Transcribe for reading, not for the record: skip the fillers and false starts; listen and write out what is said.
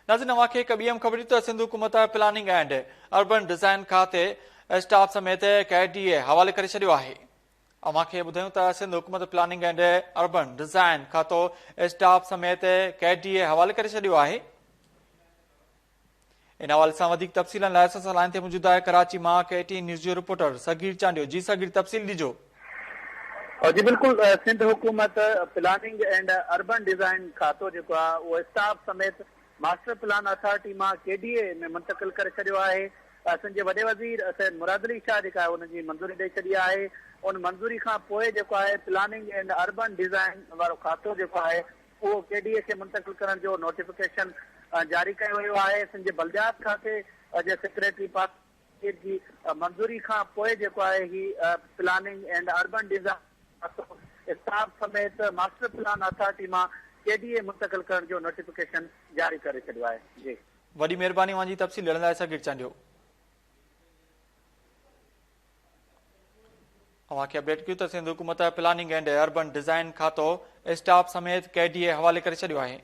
ناظرين اوهان کي هڪ ٻي اهم خبر ڏيون ته سنڌ حڪومت پلاننگ اينڊ اربن ڊزائن کاتي اسٽاف سميت ڪي ڊي اي حوالي ڪري ڇڏيو آهي. اوهان کي ٻڌايون ته سنڌ حڪومت پلاننگ اينڊ اربن ڊزائن کاتو اسٽاف سميت ڪي ڊي اي حوالي ڪري ڇڏيو آهي. ان حوالي سان وڌيڪ تفصيلن لاء اسان سان لائين تي موجود آهي ڪراچي مان ڪي ٽي نيوز جو رپورٽر صغير چانڊيو جي صغير تفصيل ڏجو. جي بلڪل سنڌ حڪومت پلاننگ اينڊ اربن ڊيزائن کاتو جيڪو آهي اهو اسٽاف سميت ماسٽر پلان اٿارٽي مان ڪي ڊي اي ۾ منتقل ڪري ڇڏيو آهي سنڌ جي وڏي وزير سيد مراد علي شاهه جيڪا آهي ان جي منظوري ڏئي ڇڏي آهي ان منظوري کان پوء جيڪو آهي پلاننگ اينڊ اربن ڊيزائن وارو کاتو جيڪو آهي اهو ڪي ڊي اي کي منتقل ڪرڻ جو نوٽيفڪيشن جاري ڪيو ويو آهي سنڌ جي بلديات کاتي جي سيڪريٽري پاڪ جي منظوري کان پوء جيڪو آهي هي پلاننگ اينڊ اربن ڊيزائن کاتو اسٽاف سميت ماسٽر پلان اٿارٽي مان ڪي ڊي اي منتقل ڪرڻ جو نوٽيفڪيشن جاري ڪري ڇڏيو آهي. جي. وڏي مهرباني اوهان جي تفصيل ڏيڻ لاء صغير چانڊيو. اوهان کي اپڊيٽ ڪيون ته سنڌ حڪومت پلاننگ اينڊ اربن ڊيزائن کاتو اسٽاف سميت ڪي ڊي اي حوالي ڪري ڇڏيو آهي.